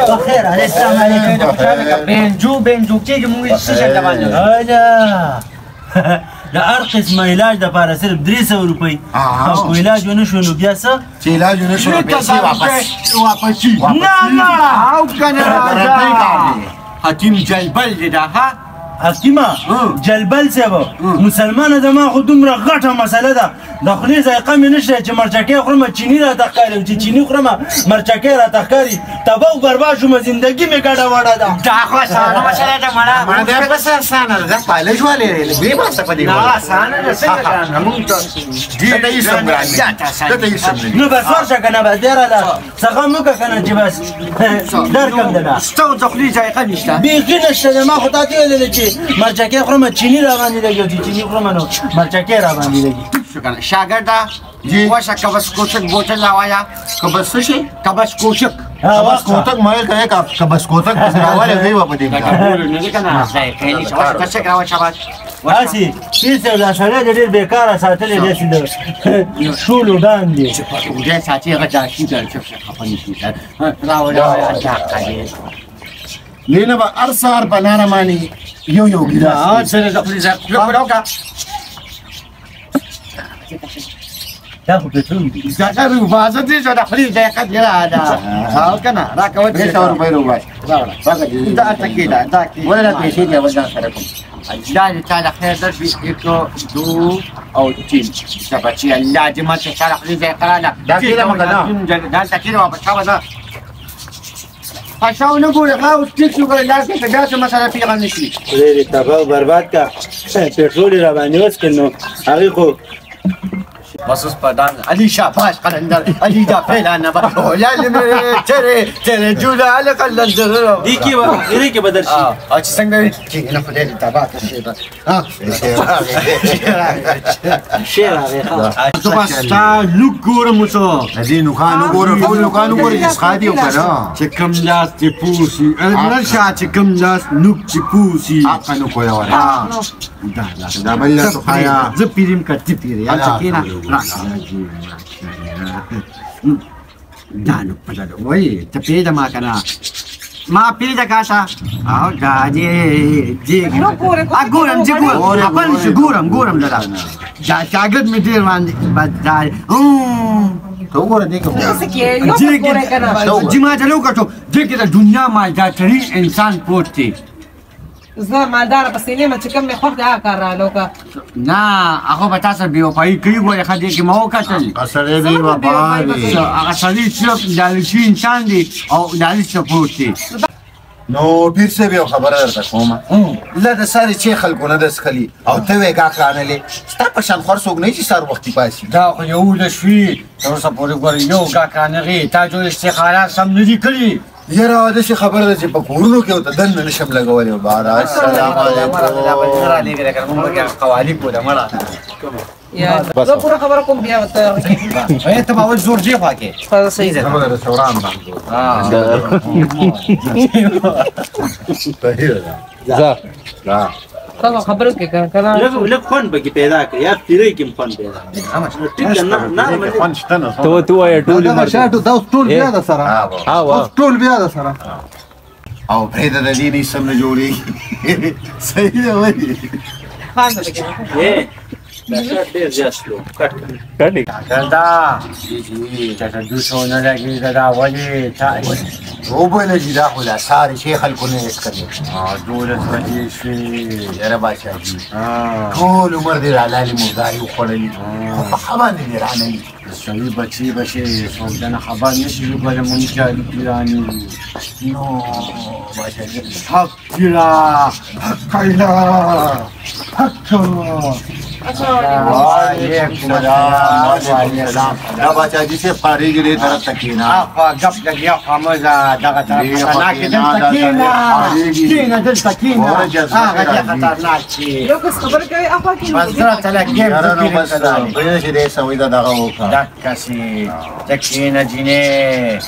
بخیر علیه السلام علیکم. بنجو بنجو کېږي مونږ څه شي باندې؟ د هر قسمه علاج دپاره صرف 300 روپۍ، او که علاج ونه شو نو بیا څه؟ چې علاج ونه شو نو پیسې واپس. نه نه او که نه راځه حکیم جلبل دی دا. ها حکیمه جلبل صاحب مسلمانه زما خو دومره غټه مسله ده، د خولې ذایقه مې نشته چې مرچکۍ خورم چیني راته ښکاري، چې چیني خورم مرچکۍ راته ښکاري، تباه او برباد شوم، زندګي مې ګډه وډه ده. دا خو اسانه مسله ده مړه. مړه دا بس اسانه ده، پالش والې بې باسه په دې. نه اسانه ده، څنګه ګرانه مونږ ته ته یې سم ګران دی، ته یې سم نه. نو بس ورشه که نه، بس بیا راله څه غم وکړه که نه چې بس درکم دله. ستا د خولې ذایقه نشته؟ بیخي نشته. ما خو تاته ویلې چې مرچکۍ خورم چیني را باندې لګي، چې چیني خورم نو مرچکۍ را باندې لګي. شاګرده وشه کبس کوشک بوتل راوایا. کبس څه شي؟ کبس کوشک. کبس کوتک ما ویل که کبس کوتک پسې راوالی وی وه په دې. نه دی که نه ذایقه یې نشته. وشه کشک راوه شاباش. هسې پیر صاحب دا سړی د ډېر بېکاره ساتلی دی، چې د شولو ډان دی. چې په اوږه ساتي هغه جاشي دی، چې خفه نه شي. راوه راوه دا دی. لینه به هر سهار په لاره باندې یو یو ګیلاس. څه د خولې ذایقه راوکړه. دا خو پټرول دی. دا روبازه دې چې د خولې ذایقه دې راغله. او که نه راکوه 300 روپۍ روباش. دا څه کېده دا کېده. ولې دا پیسې دې اول ځان سره کوم. الله دې تا له خیر درکړي. 1 2 او 3. ځه بچي الله دې ما ته ستا د خولې ذایقه راغله. دا کېده مګر نه دلته کېده واپس شابه ځه. پښه ونه ګورې ښه اوس ټیک شو کړی لاس کې بیا څه مسله پېښه نه شي. خدای دې تباه او برباد کړه، پټرول یې راباندې وڅښل نو هغې خو بس اس پر دان علی شاباش قلندر علی دا پھیلا نہ لال میرے تیرے تیرے جلال قلندر دې کې به اخري کې بدل شي. چې څنګه وي چې نه خدای دې تباه کړه. شی شی راغی. ته بس تا نوک ګورم اوس. دې نوکان وګوره، ټول نوکان وګوره چې څخه دي او که نه چې کوم لاس دې پوسي نه شه، چې کوم لاس نوک چې پوسي حقه نو کوی وره. دا لاس دا بل لاس وښایه. زه پیریم که ته پیرې یا چې کښېنه. دا نو پته ده وایي ته پېږده ما که نه ما پېږده کاشه. او دا دې دې ګورم چې ګورم خپل شو ګورم ګورم دله. دا شاګرد مې ډېر باندې بس دا ته وګوره دې کې چې ما ته وکتو دې کې د دنیا مالدارترین انسان پروت دی. زه مالداره پسې نه یم، چې کوم مې خوښ دی هغه کار راله وکړه. نه هغه به تا سره بېوفایي کوي. ګورې ښه دې کې ما وکتل هغه سړی بېوفا دی. هغه سړی صرف لالچي انسان دی او لالچ ته پروت دی. نو پیر صاحب یو خبره درته کوم، له د سارې چې خلکو نه ده څښلي او ته وایې ګاک رانلې، ستا په شان خور څوک نه چې سهار وختي پاڅي. دا خو 11 شوي تر اوسه پورې ګورې یو ګاک رانغی. تا جوړ استخارات سم نه دي کړي. یاره داسې خبره ده چې په کورونو کې ورته دننه نه شم لګولی. باره السلام علیکم. قوالي کوله مړه. زه پوره خبره کوم بیا ورته. ته به اول زور دې خوا کې. صحیح ده. زه به د سوران باندې. صحیح ده. ځه څنګه خبرو کې کنه لږ خوند پکې پیدا کړه، یا پیرۍ کې هم خوند پیدا کړه. ټیک ده نه خوند شته نه. ته وایې ټول عمر دا ټول بیا ده سره، ټول بیا ده سره. او پرېږده د دې نه سم نه جوړېږي. صحیح ده ولې خوند پکې. دا شات ډېر زیات شلو کټ کټ دا چې ته دوسو نه لګېږه دا ولې تا وبله چې دا خو لا سارې چې خلکو نه یې څښلې. 12 بجې شوې. یاره باچا جي ټول عمر دې رالالې مردارې وخوړلې، خو په ښه باندې دې رانلې. د سړي بچي به چې څوک دنه خبر نه شي چې ګوره مونږ جالي پیران یو. نو باچا جي حق پیرا حق الله حق. وعلیکم السلام. وعلیکم السلام. دا باچا جي صاحب فارغ دې طرف ته کښېنه. اخوا ګپ لګیا خو مه ځه دغه طرف خطرناک دی. دلته کښېنه کښېنه دلته کښېنه، هغه دې خطرناک دی. یو کس خبره کوي اخوا کښېنه. بس زه راته لګیا یم. یاره نو بس پرېږده چې دی سوی ده دغه وکړه. دقسې ته کښېنه جینۍ.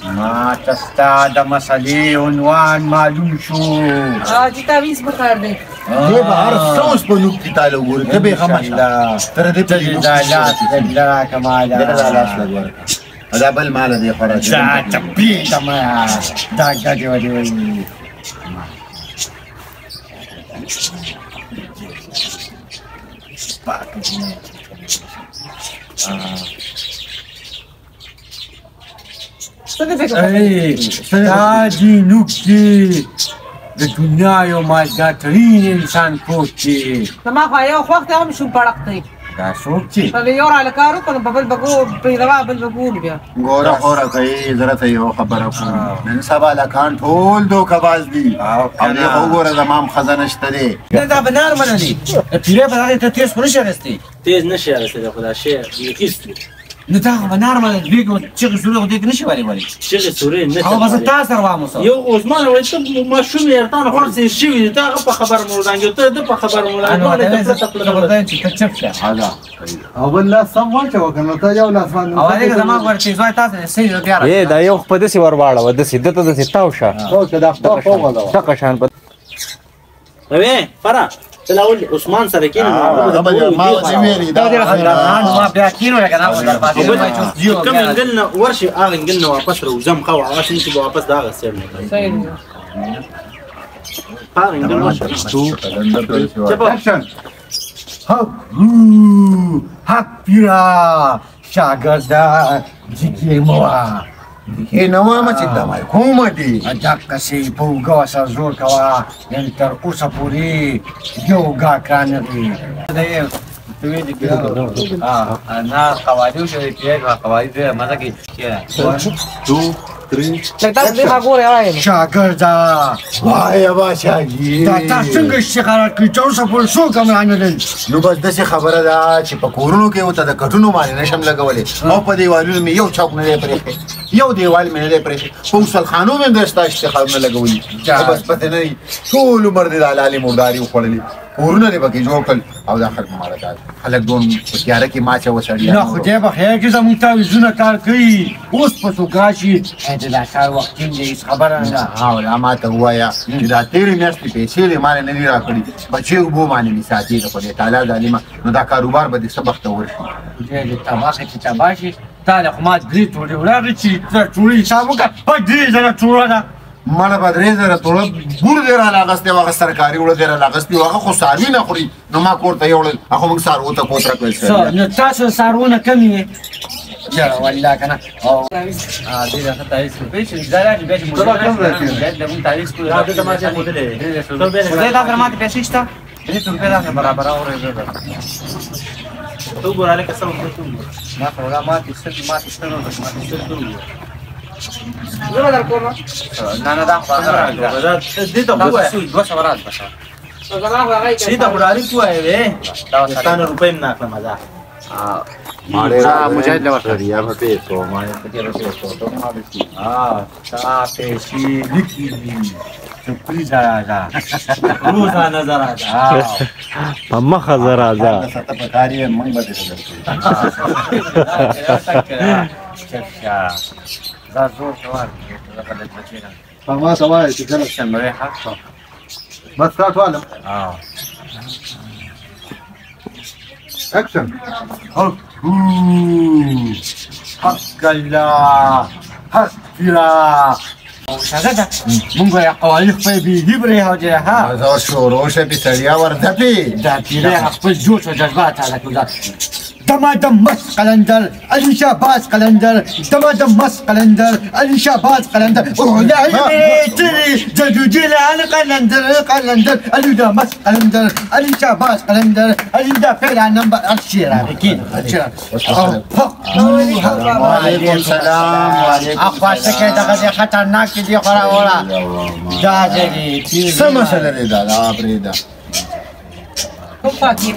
ما ته ستا د مسلې عنوان معلوم شو. چې تعویذ پکار دی. دې به هر څه اوس په نوک کې تاله وګوري، ته بېغمه شه. تر دې ته دې دا لاس لږ راکړه ماله. دې دا لاس لږ ورکړه. دا بل مال دی خورا دا ټپی دما دا ګډي وډي وي دا دې نوک دی د دنیا یو مالدارترین انسان پروت دی. زما خو یو خوښ دی هم شوم پړق دی. دا څوک چې په یو راله کار وکړم په بل به پیروا بل به ګورو بیا. ګوره خوره کوي زه ته یو خبره کوم. نن سبا هلکان ټول دوکهباز دي او دې خو وګوره زما هم ښځه نشته دی. دا به نارمله دي. پیرې به هغې ته تېز خو نه شي اخیستی. تېز نه شي اخیستی خو دا شی بیخي ستري. نو دا خو به نارمله دوی کې چغې سورې خو دې کې نه شي والي والي. چغې سورې نه او بس تا سره وامو سره. یو عثمان وایي ته ماشوم یې تا نه خور څه شوي دي ته هغه په خبره مو وړاندې ته ده په خبره مو وړاندې چې ته چپ شه. او بل لاس سم واچوه که نه ته یو لاس باندې او هلکه زما غوړ چې زوی تاسو صحیح بیا راشه. دا یو خو په داسې ور واړوه داسې ده ته داسې تاو شه. تاو شه دا خپه وغځوه. دغه شان په وې فرا ته لا ولې عثمان سره کښېنه ما ورته ویلي دا ما بیا کښېنو لکه دا خو درپاسې کوم انګل نه ورشي هغه انګل نه واپس راوځم ښه هغه شي چې به واپس د هغه سیډ نه صحیح دی. هغه انګل ورشه. اکشن. حق پیرا شاګرده جګې مه وه. دې نه وایم چې دمه کومه دي. دقسې په اوږه ورسره زور کوه نن تر اوسه پورې یو ګاک رانغی. نه قوالي وشو قوالي ډېره مزه کوي. 1 2 3 لږ تاسو دې ما ګورئ وایي. شاګرده وایه بادشاهي دا تا څنګه استخارات کړي تر اوسه پورې څوک هم رانه دی. نو بس داسې خبره ده چې په کورونو کې ورته د کټونو باندې نه شم لګولی او په دیوالونو مې یو چوک نه دی پرېښی یو دیوال مې نه دی پرېښی په غسلخانو مې هم د ستا اشتخارونه لګولي او بس پته نه وي ټول عمر دې د حلالې مردارې وخوړلې کورونه دې پکې جوړ کړل او دا خلک ماړه کړل خلک دون په تیاره کې ماچه وسړي. نه خدای به خیر کړي زموږ تعویذونه کار کوي اوس په څوک راشي د دا کار وخت ټینګ دی هېڅ خبره نه ده. او لا ما ته ووایه چې دا تېرې میاشتې پیسې دې ما نه دي راکړي بچې اوبو باندې مې ساتي د خدای تعالی ظالمه نو دا کاروبار به دې څه بختور شي. خدای دې تباه کړي چې تباه شي تا له خو ما 3 توړې وراغلې چې توړې حساب وکړه په 3000 توړه ده. مړه به 3000 توړه بور دې راله اخیستې وه هغه سرکاري اوړه دې راله اخیستې وه هغه خو څاروي نه خوري نو ما کور ته یوړل هغه موږ څاروو ته کوتره کړل. نو تاسو څاروونه کمې وې یاره والله که نه. او دې راته تعویذ کړو پېښ چې دا راځي بیا چې مجاهد له موږ تعویذ کړو. دا دلته ما چې ښودلی دی. خدای دا سره ماته پیسې شته 300 روپۍ راکړه برابره وره زه درته. ته وګوره هلکه څه وکړه ته وګوره. ما خو دا ماتې سترګې ماتې سترګې ماتې سترګې وګوره. زه به در کوم. نه نه دا خو نه راځه دې ته خو ووایه 200 راځه بس. زما خو هغه دې ته خو ډایرکټ ووایه وې ستا نه روپۍ هم نه اخلم ځه. مجاهد له ورکړه. یا به پیسو ما پکې پیسو ته ما دې تا پیسې لیکي دي سپریزه راځه روزانه زه راځه په مخه زه راځه. ته په کار یې موږ به دې درکړو. دا زور کوه لکه د بچی نه. ما ته وایه چې کله بس سټارټ والم. اکشن. حق الله حق الله شاګرده مونږ یې قوالي خپل بیخي پرېښودې ها. زه شروع شه پې سړیا ورته پې. دا پیرې خپل جوش او جذبات هلک دمادم مست قلندر علي شهباز قلندر دمادم مست قلندر علي شهباز قلندر قلندر قلندر علي دا مست قلندر علي شهباز قلندر علي دا فعلا نمبر الشيرة اكيد الشيرة. وعليكم السلام وعليكم اخوا سکه دغه خطرناک دي خورا ولا دا دې څه مسله ده دا لا پرېږده. دا دې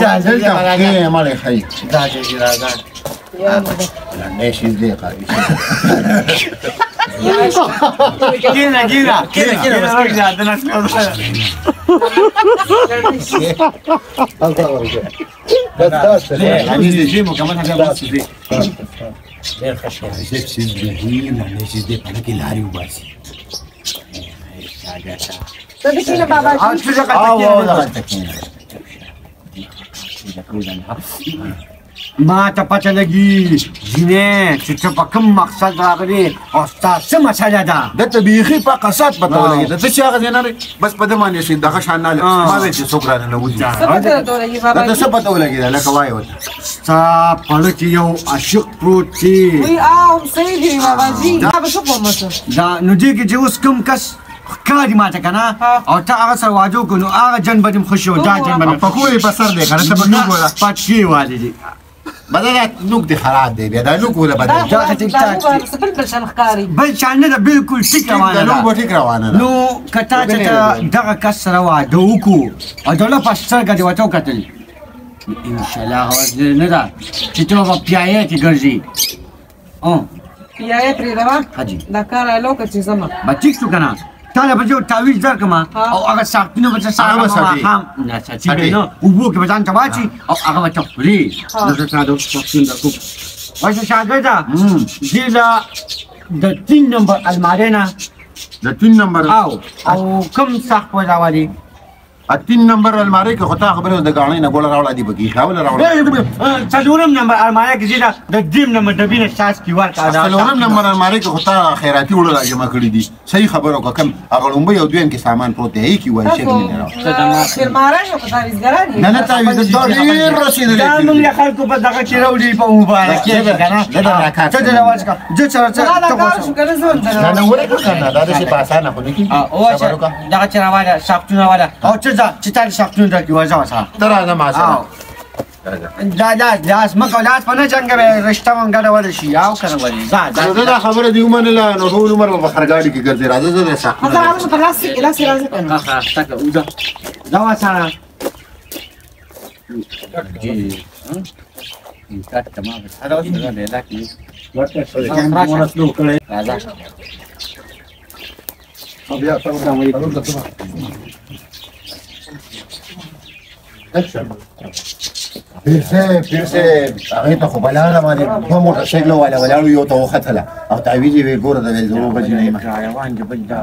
دا دلته کې مړې ښیي دا دې راځه لنډی شیز دی قوي کینه کینه کینه کینه بس بس تاسو دې مکمل هغه بس دې ډېر ښه شی عجیب څیز دی لنډی شیز دی په کې لارې وباسي. ته دې کښېنه بابا جي. ما ته پته لګي جینې چې ته په کوم مقصد راغلې او ستا څه مسله ده؟ ده ته بیخي په قصاد پته ولګېده. ته چې هغه ځای نه بس په ده باندې شي دغه شان نه ما ویل چې څوک رانه نه وځي. څه پته درته ولګي بابا؟ ده ته څه پته ولګېده لکه وایې ورته؟ ستا په زړه کې یو عاشق پروت دی. وی هم صحیح دی بابا جي. دا به څه کوم اوس؟ دا نو دې کې چې اوس کوم کس ښکاري ما ته که نه او ته هغه سره واده وکړو نو هغه جن به دې هم ښه شي او دا جن به دې پکو یې په سر دی که نه ته پکې وګوره. پټکې والي دي. بدل نوک دې خراب دی بیا دا نوک وله بدل. دا ټیک ټاک بل بل شان ښکاري. بل شان نه ده بالکل ټیک روانه ده. نوک ټیک روانه ده. نو که تا چې ته دغه کس سره واده وکړو او د الله په سترګه دې ورته وکتل انشاءالله هغه ورځ لرې نه ده چې ته به په پیایې کې ګرځي. پیایې پرېږده حاجي دا کار الو که چې ځمه به ټیک شو که نه تا له به یو تعویذ درکړم او هغه ساختونه به څه هغه به ساتې. ماښام نه ساتي به نه اوبو کې به ځان ته واچي او هغه به ته خورې. نو زه تا د ساختونه درکوم. ورشه شاګرده دې له د 3 نمبر المارۍ نه د 3 نمبر او کوم ساخت به راولي؟ 3 نمبر المارۍ کې خو تا خبرې د ګاڼۍ نه ګوله راوړه دي پکې ښه راوړه. 4 نمبر المارۍ کې چې د 3 نمبر ډبې نه څاڅکي ورکړه. 4 نمبر المارۍ کې خو تا خیراتي وړه راجمع کړي دي. صحیح خبره وکړه. کوم هغه لومبۍ او دویم کې سامان پروت دی هغې کې وایي چې نه راوړه. شیرماران یو که تعویذګران یې؟ نه نه تعویذ دا ډېر رسېدلی دا موږ له خلکو په دغه کې راوړي په مبارک که نه ته دې راواز کړه. زه سره دا کار شو که نه زه هم نه نه ولې که نه دا داسې په اسانه خو نه کېږي. دغه چې راواله ساختونه واله او ته ځه چې تا دې ساختونه درکړي وځه ورسره. ته راځه ما سره. دا لاس لاس مه کوه لاس په نه جنګوې رشته به هم ګډوډه شي او که نه ولې ځه ځه. دا خبره دې ومنله نو ټول عمر به په خرګاډي کې ګرځې. راځه زه د ساختونه زه راځم په لاس کې لاس راځه که نه. ښه ښه وځه ځه ورسره. راځه. پیر صاحب هغې ته خو په لاره باندې دوه موټرسایکل والا ولاړ وو یو ته وختله او تعویذ یې ویل ګوره د ویل زه بجې نه یم. روان دي بل دا.